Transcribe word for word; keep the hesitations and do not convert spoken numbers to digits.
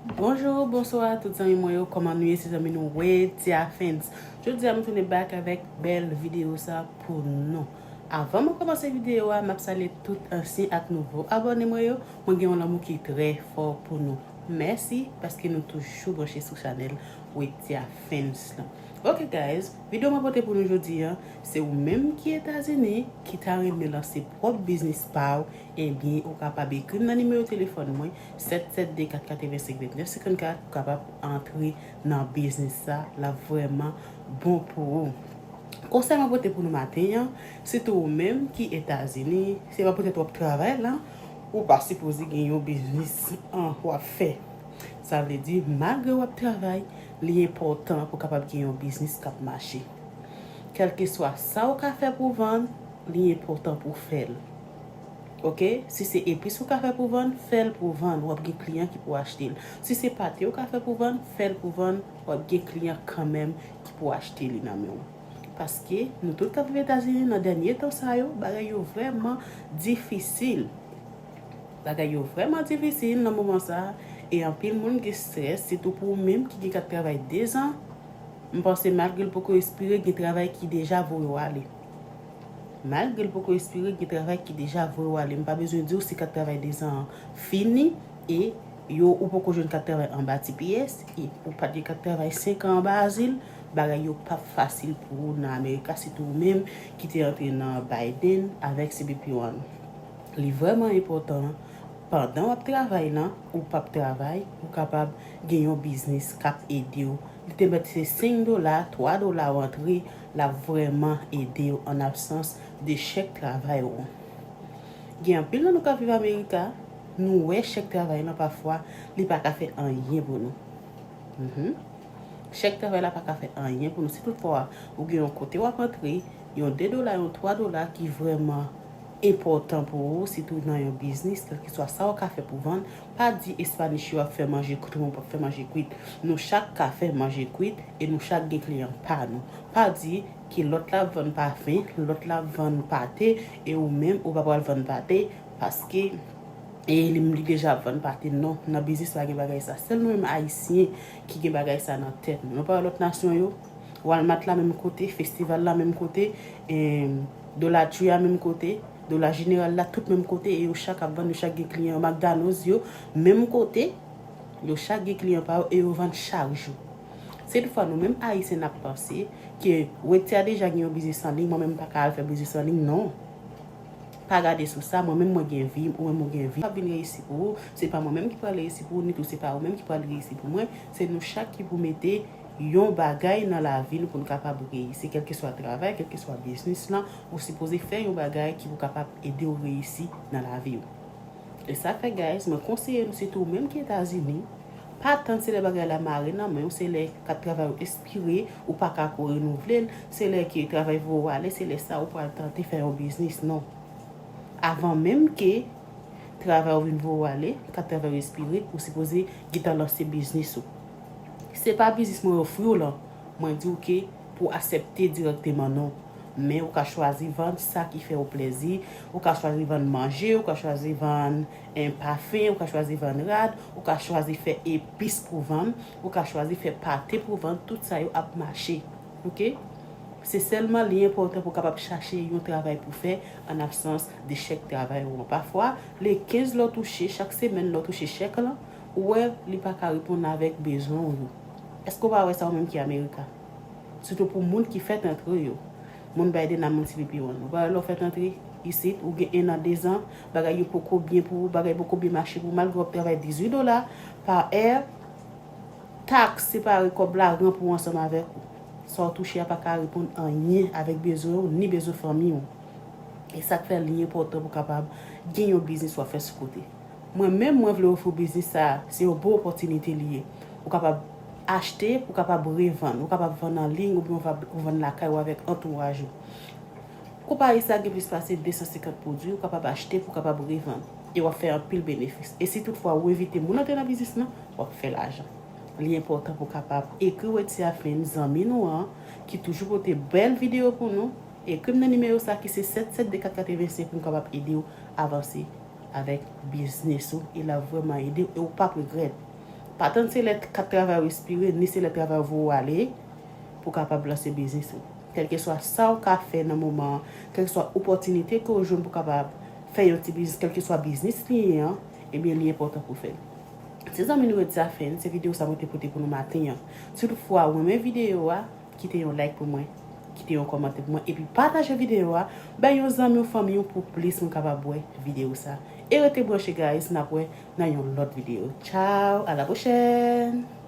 Bonjou, bonswa tout zanmi mwen yo, kòman nou ye? Se zanmi nou Wetia Fans. Jodi a m tounen back avèk bèl videyo sa pou nou. Avan mwen kòmanse videyo a, m ap salye tout ansyen ak nouvo abòne mwen yo. Mwen gen yon lanmou ki trè fò pou nou. Mèsi paske nou toujou branche sou chanèl Wetia Fans lan. Ok guys, videyo mwen pote pou nou jodi a, se ou menm ki Etazini, ki ta renmen lanse pwòp biznis pa w, ebyen ou kapab ekri m nan nimewo telefòn mwen, sèt sèt de kat katrevensenk vennèf senkannkat, ou kapab antre nan biznis sa, l ap vrèman bon pou ou. Konsèy mwen pote pou nou maten an, sitou ou menm ki Etazini, se pa poutèt w ap travay la, ou pa sipoze gen yon biznis an w ap fè. Sa vle di, malgre w ap travay, li enpòtan pou w kapab gen yon biznis k ap mache. Kèlkeswa sa w ka fè pou vann, li enpòtan pou w fè l. Ok? Si se epis ou ka fè pou vann, fè l pou vann. W ap gen kliyan ki pou achte l. Si se pate ou ka fè pou vann, fè l pou vann. W ap gen kliyan kanmenm ki pou achte li nan men w. Paske nou tout k ap viv Etazini nan dènye tan sa yo, bagay yo vrèman difisil. Bagay yo vrèman difisil nan moman sa a, e anpil moun gen estrès, sitou pou ou menm ki gen kat travay dezan. M panse malgre l poko espire, gen travay ki deja voye w ale. Malgre l poko espire, gen travay ki deja voye w ale. M pa bezwen di w si kat travay dezan an fini e yo ou poko jwenn kat travay anba T P S e ou pa t gen kat travay senk an anba azil, bagay yo p ap fasil pou ou nan Amerika, sitou ou menm ki te antre nan Biden avèk C B P One. Li vrèman enpòtan, pandan w ap travay lan, ou p ap travay, ou kapab gen yon biznis k ap ede w. Li te mèt se senk dola, twa dola w antre, l ap vrèman ede w an absans de chèk travay ou. Gen anpil nan nou k ap viv Amerika, nou wè chèk travay lan pafwa, li pa ka fè anyen pou nou. Mhm. Chèk travay la pa ka fè anyen pou nou. Si toutfwa ou gen yon kote w ap antre, yon de dola, yon twa dola ki vrèman enpòtan pou ou, sitou nan yon biznis, kèlkeswa sa w ka fè pou vann, pa di Espanish yo ap fè manje kwit oubyen w p ap fè manje kwit. Nou chak ka fè manje kwit e nou chak gen kliyan pa nou. Pa di ke lòt la ap vann pafen, lòt la ap vann pate, e ou menm ou pa pral vann pate, paske e li, li deja ap vann pate. Non, nan biznis pa gen bagay sa. Sèl nou menm Ayisyen ki gen bagay sa nan tèt nou. Nou pa wè lòt nasyon yo, Walmart la menm kote, Festival la menm kote, em, Dollar Tree a menm kote, Dollar General la tout menm kote, e yo chak ap vann, yo chak gen kliyan yo. McDonald's yo menm kote, yo chak gen kliyan pa yo e yo vann chak jou. Se toutfwa nou menm Ayisyen n ap panse ke Wetia deja gen yon biznis an liy, mwen menm m pa ka al fè biznis an liy, non. Pa gade sou sa, mwen menm mwen gen vi m, ou menm ou gen vi w. P ap vin reyisi pou ou, se pa mwen menm ki pral reyisi pou ou, ni tou se pa ou menm ki pral reyisi pou mwen. Se nou chak ki pou mete yon bagay nan lavi nou pou nou kapab reyisi. Kèlkeswa travay, kèlkeswa biznis lan, ou sipoze fè yon bagay ki pou kapab ede w reyisi nan lavi w. E sa fè, guys, mwen konseye nou, sitou ou menm ki Etazini, pa tann se lè bagay la mare nan men w, se lè kat travay ou espire, ou pa ka ko renouvle l, se lè ke travay voye w ale, se lè sa ou pral tante fè yon biznis, non. Avan menm ke travay ou vin voye w ale, kat travay ou espire, ou sipoze gentan lanse biznis ou. Se pa biznis mwen ofri w lan, mwen di w ke pou w aksepte dirèkteman, non. Men ou ka chwazi vann sa ki fè w plèzi, ou ka chwazi vann manje, ou ka chwazi vann, en, pafen, ou ka chwazi vann rad, ou ka chwazi fè epis pou vann, ou ka chwazi fè pate pou vann, tout sa yo ap mache. Ok? Se sèlman li enpòtan pou w kapab chache yon travay pou fè an absans de chèk travay ou an. Pafwa, le kenz lè w touche, chak semèn lè w touche chèk lan, ou wè li pa ka reponn avèk bezwen w yo. Èske w pa wè sa ou menm ki Amerika? Sitou pou moun ki fèk antre yo. Moun Biden ak moun C B P One. Ou pa wè lè w fèk antre isit, ou gen en an, dezan, bagay yo poko byen pou ou, bagay poko byen mache pou ou, malgre w ap travay dizuit dola pa è, taks separe kòb la, rann pou ou ansanm avèk ou. Sa w touche a pa ka reponn anyen avèk bezwen w, ni bezwen fanmi w. E sa k fè li enpòtan pou w kapab gen yon biznis w ap fè sou kote. Mwen menm, mwen vle ofri w biznis sa a, se yon bon opòtinite li ye. Ou kapab achte, ou kapab revann, ou kapab vann an liy, oubyen ou va, ou vann lakay ou avèk antouraj ou. Konpayi sa gen plis pase de san senkant pwodui, ou kapab achte pou w kapab revann. E w ap fè anpil benefis. E si toutfwa ou envite moun antre nan biznis lan, w ap fè lajan. Li enpòtan pou w kapab ekri Wetia Fans, zanmi nou an, ki toujou pote bèl videyo pou nou. Ekri m nan nimewo sa ki se sèt sèt de kat katrevensenk pou m kapab ede w avanse avèk biznis ou. E l ap vrèman ede w e w p ap regrèt. Pa tann se lè kat travay ou espire, ni se lè travay ou voye w ale pou w kapab lanse biznis ou. Kèlkeswa sa w ka fè nan moman an, kèlkeswa opòtinite ke w jwenn pou w kapab fè yon ti biznis, kèlkeswa biznis li ye an, ebyen li enpòtan pou w fè l. Se zanmi nou Redi Zafèn, se videyo sa mwen te pote pou nou maten an. Si toutfwa ou renmen videyo a, kite yon like pou mwen, kite yon kòmantè pou mwen, epi pataje videyo a bay yon zanmi w, fanmi w pou plis moun kapab wè videyo sa. E rete branche guys, n ap wè nan yon lòt videyo. Tchao, a la pwochèn!